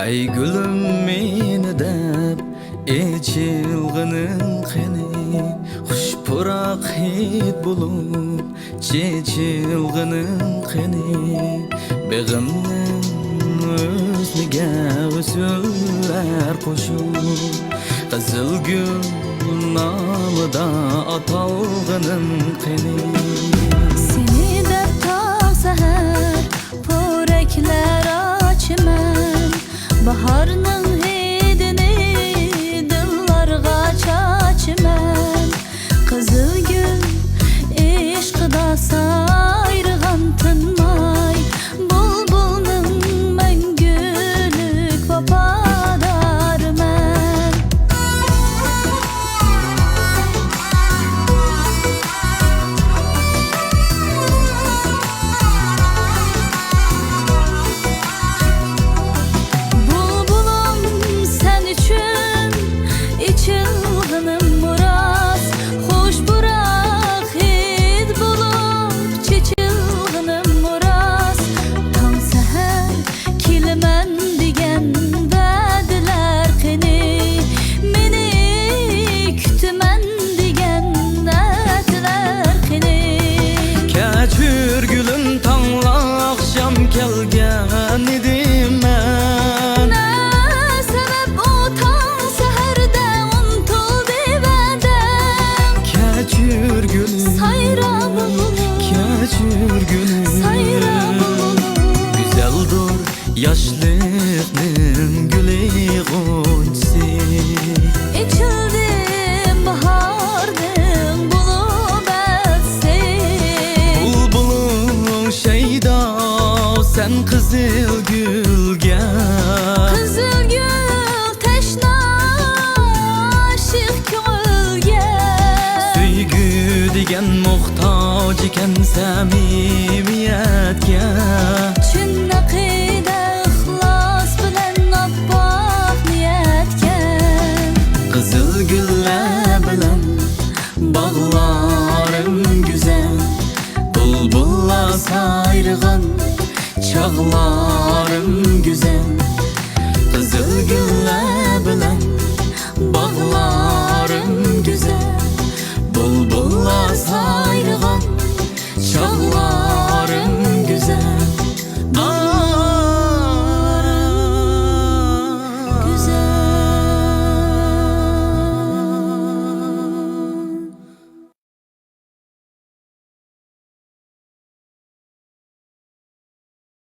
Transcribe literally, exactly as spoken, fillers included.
ئەي گۈلۈم مېنى دەپ ئېچىلغىنىڭ قېنى، خۇش پۇراق ھىد بولۇپ چېچىلغىنىڭ قېنى، بېغىمنىڭ ھۆسنىگە ھۆسنلەر قوشۇپ، قىزىل گۈل نامىدا ئاتالغىنىڭ قېنى. سېنى دەپ تاڭ سەھەر پورەكلەر ئاچىمەن، باھارنىڭ ھىدىنى دىللارغا چاچىمەن. قىزىل گۈل ئىشقىدا سايرىغان تىنماي، بۇلبۇلنىڭ مەڭگۈلۈك ۋاپادارىمەن. بۇلبۇلۇم سەن ئۈچۈن ئېچىلغىنىم راست، خۇش پۇراق ھىد بولۇپ چېچىلغىنىم راست. تاڭ سەھەر كېلىمەن دېگەن ۋەدىلەر قېنى، مېنى كۈتىمەن دېگەن ئەتىلەر قېنى. كەچۈر گۈلۈم، تاڭلا ئاخشام كەلگەن ئىدىم مەن. نە سەۋەب ئۇ تاڭ سەھەردە ئۇنتۇلدى ۋەدەم. كەچۈر گۈلۈم، سايرا بۇلبۇلۇم، كەچۈر گۈلۈم، سايرا بۇلبۇلۇم. گۈزەلدۇر ياشلىقنىڭ گۈلى غۇنچىسى. ئېچىلدىم باھارنىڭ بۇلۇم ئەتسى. بۇلبۇلۇڭ شەيدا سەن قىزىل گۈلگە. قىزىل گۈل تەشنا ئاشىق كۆڭۈلگە. سۆيگۈ دېگەن موھتاج ئىكەن سەمىمىيەتكە. چىن ئەقىدە ئىخلاس بىلەن ئاپئاق نىيەتكە. قىزىل گۈللەر بىلەن باغلارىم گۈزەل، بۇلبۇللار سايرىغان چاغلار